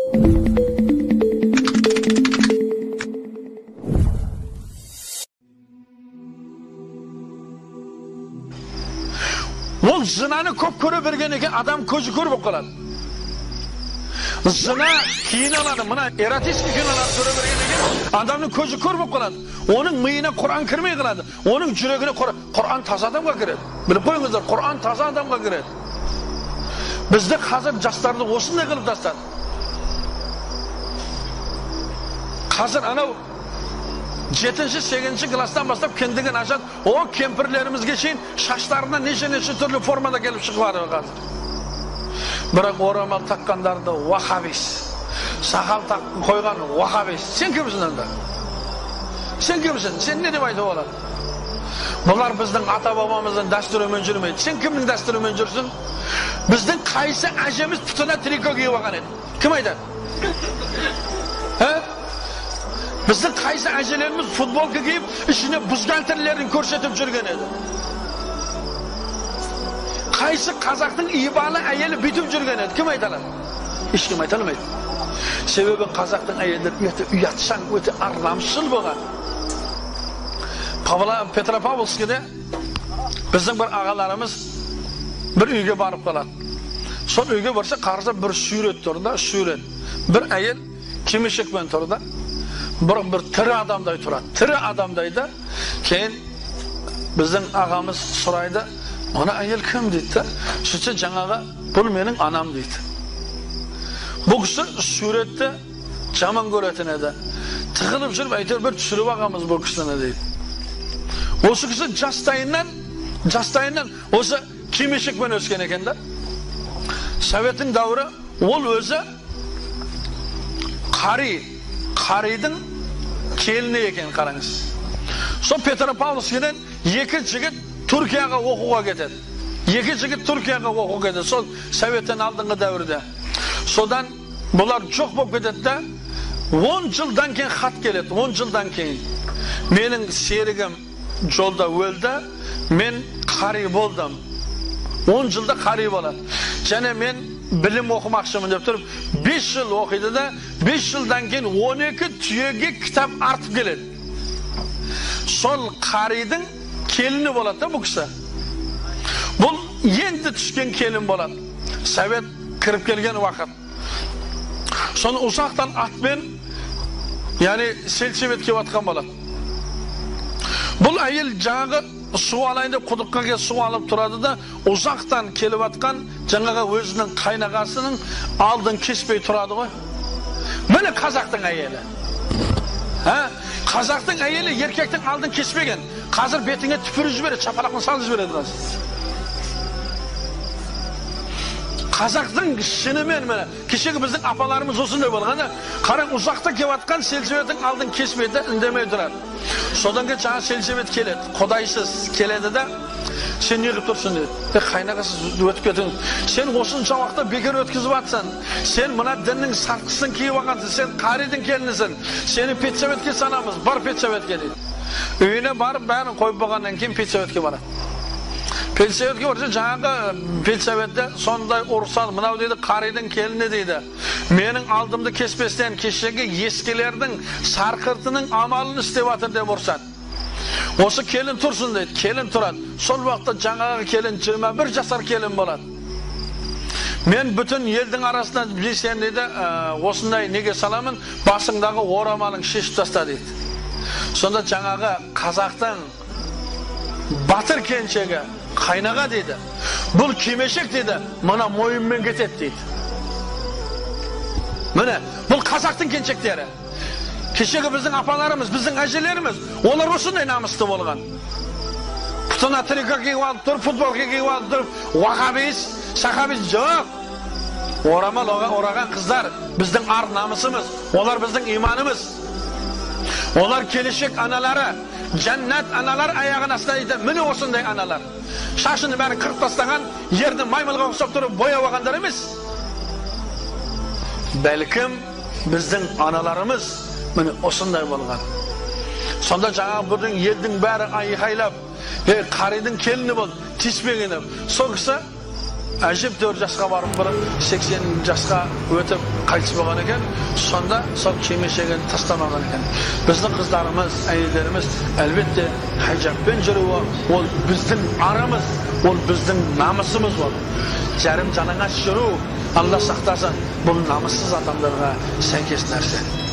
Ол зінаны көп көре берген екен, адам көзі көр болып қалады. Зына киноларды, мына эротический киноларды көре берген екен, адамның көзі көр болып қалады. Оның миына Құран кірмей қалады. Оның жүрегіне Құран таза адамға кіреді. Біліп қойыңыздар, Құран таза адамға кіреді. Бізді қазір жастарды осындай қылып тастады. Қазір анау 7-8 класстан бастап кіндігін ашады, о кемпірлерімізге шейін шаштарына неше-неше түрлі формада келіп шығып жатыр қазір. Бірақ орамал таққандарды уахабист, сақал қойған уахабист. Сен кімсің онда? Сен кімсің? Сен не деп айтуға болады? Бұлар біздің ата-бабамыздың дәстүрімен жүрмейді. Сен кімнің дәстүрімен жүрсің? Біздің қайсы әжеміз пұтына трико киіп алған еді? Кім айтады? Біздің қайсы әжелеріміз футболка киіп, ішіне бюстгальтерлерін көрсетіп жүрген еді? Қайсы қазақтың ибалы әйелі бүйтіп жүрген еді? Кім айта алады? Ешкім айта алмайды. Себебі қазақтың әйелдері өте ұятшаң, өте ар-намысшыл болған. Петропавловскіде біздің бір ағаларымыз бір үйге барып қалады. Сол үйге барса, қараса бір сурет тұр да, сурет. Бір әйел кимешекпен тұр да, бір тірі адамдай тұрады. Тірі адамдай да. Кейін біздің ағамыз сұрайды, ана әйел кім дейді да. Сөйтсе жаңағы, бұл менің анам дейді. Бұл кісі суретті жаман көретін еді. Тығылып жүріп, әйтеуір бір түсіріп ағамыз бұл кісіні дейді. Осы кісі жастайынан осы кимешекпен өскен екен да. Советтің дәуірі, ол өзі қаридың келіні екен, қараңыз. Сол Петропавловскіден екі жігіт Түркияға оқуға кетеді. Екі жігіт Түркияға оқуға кетеді. Сол советтен алдыңғы дәуірде. Содан бұлар жоқ болып кетеді да, 10 жылдан кейін хат келеді. 10 жылдан кейін. Менің серігім жолда өлді, мен қари болдым. 10 жылда қари болады. Және мен білім оқымақшымын деп тұрып, 5 жыл оқиды да, 5 жылдан кейін 12 түйеге кітап артып келеді. Сол қаридың келіні болады да бұл кісі. Бұл енді түскен келін болады. Совет кіріп келген уақыт. Соны ұзақтан атпен, яғни сельсовет келіп атқан болады. Бұл әйел жаңағы су алайын деп құдыққа келіп су алып тұрады да, ұзақтан келіп атқан жаңағы өзінің қайнағасының алдын кеспей тұрады ғой. Міне қазақтың әйелі. Қазақтың әйелі еркектің алдын кеспеген. Қазір бетіңе түпіріп жібереді, шапалақпен салып жібереді қазір. Қазақтың шынымен міне кешегі біздің апаларымыз осындай болған. Қараң, ұзақта келіп атқан сельсоветтің алдын кеспейді, үндемей тұрады. Содан кейін жаңа сельсовет келеді, құдайсыз келеді да, сен не қылып тұрсың дейді. Қайнағасыз өтіп кетіңіз. Сен осынша уақытта бекер өткізіп атсың. Сен мына діннің сарқысын киіп алғансың, сен қаридың келінісің. Сені педсоветке санамыз, бар педсоветке дейді. Үйіне барып бәрін қойып болғаннан кейін педсоветке барады. Педсоветке барса, жаңағы педсоветте сондай ұрысады, мынау дейді қаридың келіні дейді. Менің алдымды кеспестен кешегі ескілердің сарқыртының амалын істеп жатыр деп ұрысады. Осы келін тұрсын дейді, келін тұрады. Сол уақытта жаңағы келін 21 жасар келін болады. Мен бүтін елдің арасында сен дейді, осындай неге саламын, басыңдағы орамалың шешіп таста дейді. Сонда жаңағы қазақтың батыр келіншегі қайнаға дейді, бұл кимешек дейді, мына мойынмен кетеді дейді. Міне, бұл қазақтың келіншектері. Кешегі біздің апаларымыз, біздің әжелеріміз, олар осындай намысты болған. Пұтына трико киіп алып тұрып, футболка киіп алып тұрып, уахабист, сахабист жоқ. Орамал ораған қыздар біздің ар намысымыз, олар біздің иманымыз. Олар келешек аналары, жәннат аналар аяғын астына дейді. Міне осындай аналар. Шашыны бәрін қырып тастаған, ерді маймылға ұқсап тұрып бояп алғандар емес. Бәлкім біздің аналарымыз міне осындай болған. Сонда жаңағы бұның елдің бәрі айқайлап, қаридың келіні болды, тиіспеген деп. Сол кісі Әжептәуір жасқа барып, бір 80 жасқа өтіп қайтыс болған екен. Сонда сол кимешегін тастамаған екен. Біздің қыздарымыз, әйелдеріміз әлбетте хижабпен жүруі, ол біздің арымыз, ол біздің намысымыз ол. Жарым жалаңаш жүру, Алла сақтасын, бұл намыссыз адамдарға сәйкес нәрсе.